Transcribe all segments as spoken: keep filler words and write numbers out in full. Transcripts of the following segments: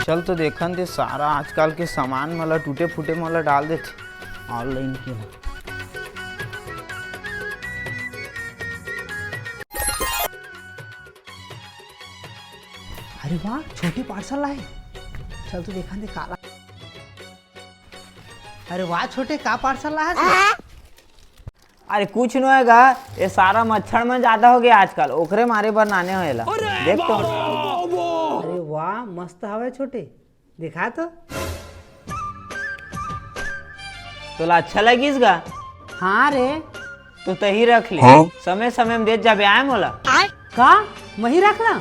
चल तो देखन दे, सारा आजकल के सामान मन ला, टूटे फूटे मन ला डाल देथे online के। अरे वाह, छोटे parcel लाए। चल तो देखन दे काला। अरे वाह छोटे, का parcel लाए हस? अरे कुछ नोहे गा, ये सारा मच्छर मन ज्यादा हो गया आजकल, ओकरे मारे बर लाने हों एला। देख तो। अरे वाह, मस्त हवे छोटे, दिखा तो। तोला अच्छा लगिस गा? हाँ रे। तो तही रख ले। हाँ? समय समय में देत जाबे आय मोला। का? मही रखना?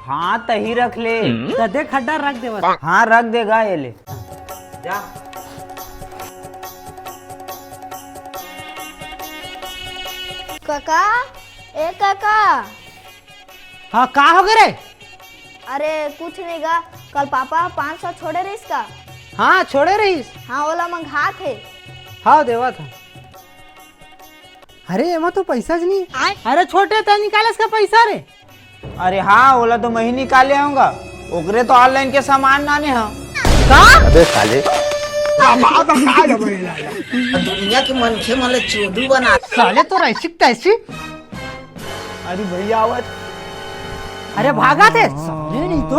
हाँ, तही रख ले। त दे खड्डा रख देवत। हाँ, रख दे गा ये ले। जा। काका, ए काका। हाँ, का हो गे रे? अरे कुछ नहीं गा, कल पापा पाँच सौ छोड़े रहिस का? हाँ, छोड़े रहिस। हाँ, ओला मंगात हे। हाँ, देवत हे। अरे, एमा तो पैसा ज नहीं। अरे छोटे, तैं निकालेस का पैसा रे? अरे हाँ, ओला तो मैं ही निकाले आऊंगा, ओकरे तो online के सामान लाने हा। का? अबे साले। दुनिया के मनखे मन ला चोदू बना। साले तो ऐसी तैसी। अरे भैया आवत। अरे भागत हे, साले नहीं तो।